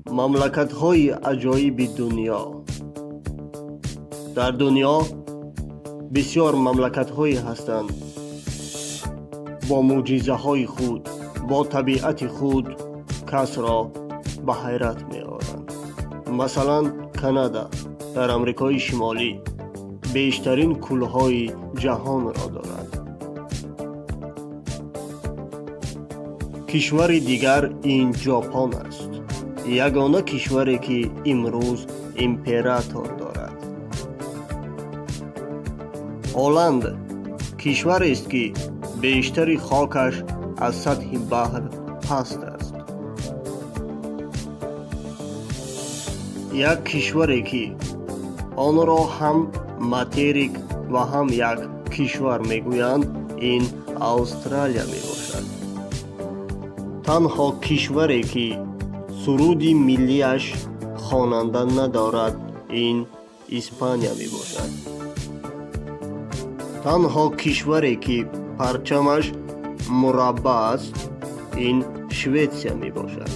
Мамлакатҳои аҷоиби дунё. Дар дунё бисёр мамлакатҳое ҳастанд, бо мӯъҷизаҳои худ, бо табиати худ касро ба ҳайрат меоранд. Масалан, Канада дар Амрикои Шимолӣ бештарин кӯлҳои ҷаҳонро дорад. Кишвари дигар ин Ҷопон аст, ягона кишваре, ки имрӯз император дорад. Ҳолланд кишварест, ки бештари хокаш аз сатҳи баҳр паст аст. Як кишваре, ки онро ҳам материк ва ҳам як кишвар мегӯянд, ин Австралия мебошад. Танҳо кишваре, ки суруди миллиаш хонанда надорад, ин Испания мебошад. Танҳо кишваре, ки парчамаш мураббаъ аст, ин Шветсия мебошад.